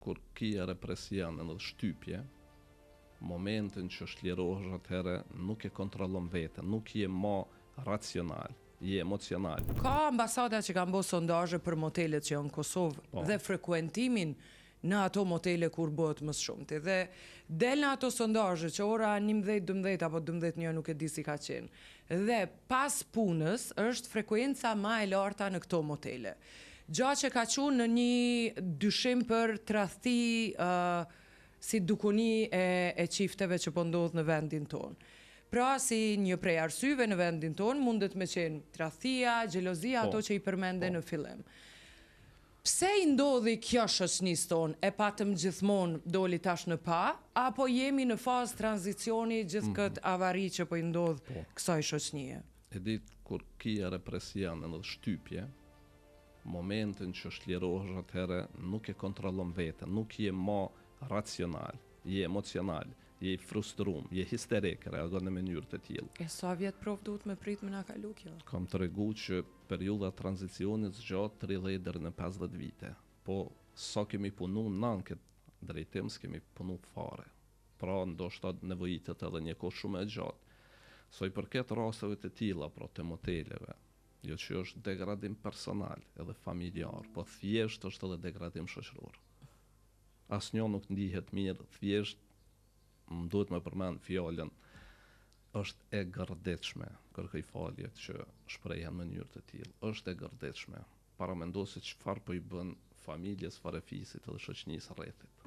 Kur ki represion edhe shtypje, momentin që çlirohesh atëherë nuk e kontrollon veten, nuk je ma racional, je emocional. Ka ambasada që kanë bo sondazhe për motelet që janë në Kosovë Po. dhe frekuentimin në ato motele kur bëhet më së shumti. Dhe del në ato sondazhe që ora 11, 12 apo 12 një nuk e di si ka qenë. Dhe pas punës është frekuenca ma e larta në këto motele. Gja që ka qu në një dyshim për tradhti si dukuni e çifteve që po ndodh në vendin tonë. Pra, si një prej arsyeve në vendin tonë, mundet me qenë tradhtia, xhelozia, ato që i përmende në fillim. Pse i ndodhi kjo shoqënisë tonë, e patëm gjithmonë doli tash në pa, apo jemi në fazë tranzicioni gjithë këtë avari që po i ndodh kësaj shoqënie? E di, kur ki represion edhe shtypje, momentin që çlirohesh atëherë nuk e kontrollon veten, nuk je ma racional, je emocional, je i frustrum, je histerik, reagon në mënyrë të tillë. E sa vjet prof duhet me prit me na kalu kjo? Kam tregu që periudha e tranzicionit zgjat 30 deri në 50 vite. Po sa kemi punu na në këtë drejtim, s'kemi punu fare. Pra ndoshta nevojitet edhe një kohë shumë e gjatë. Sa i përket rasteve të tilla, pra të moteleve, jo që është degradim personal edhe familjar, po thjesht është edhe degradim shoqëror. Asnjë nuk ndihet mirë, thjesht më duhet me përmend fjalën, është e gërditshme, kërkoj falje që shprehen në mënyrë të tillë, është e gërditshme. Paramendo se çfarë po i bën familjes, farefisit edhe shoqënisë rrethit.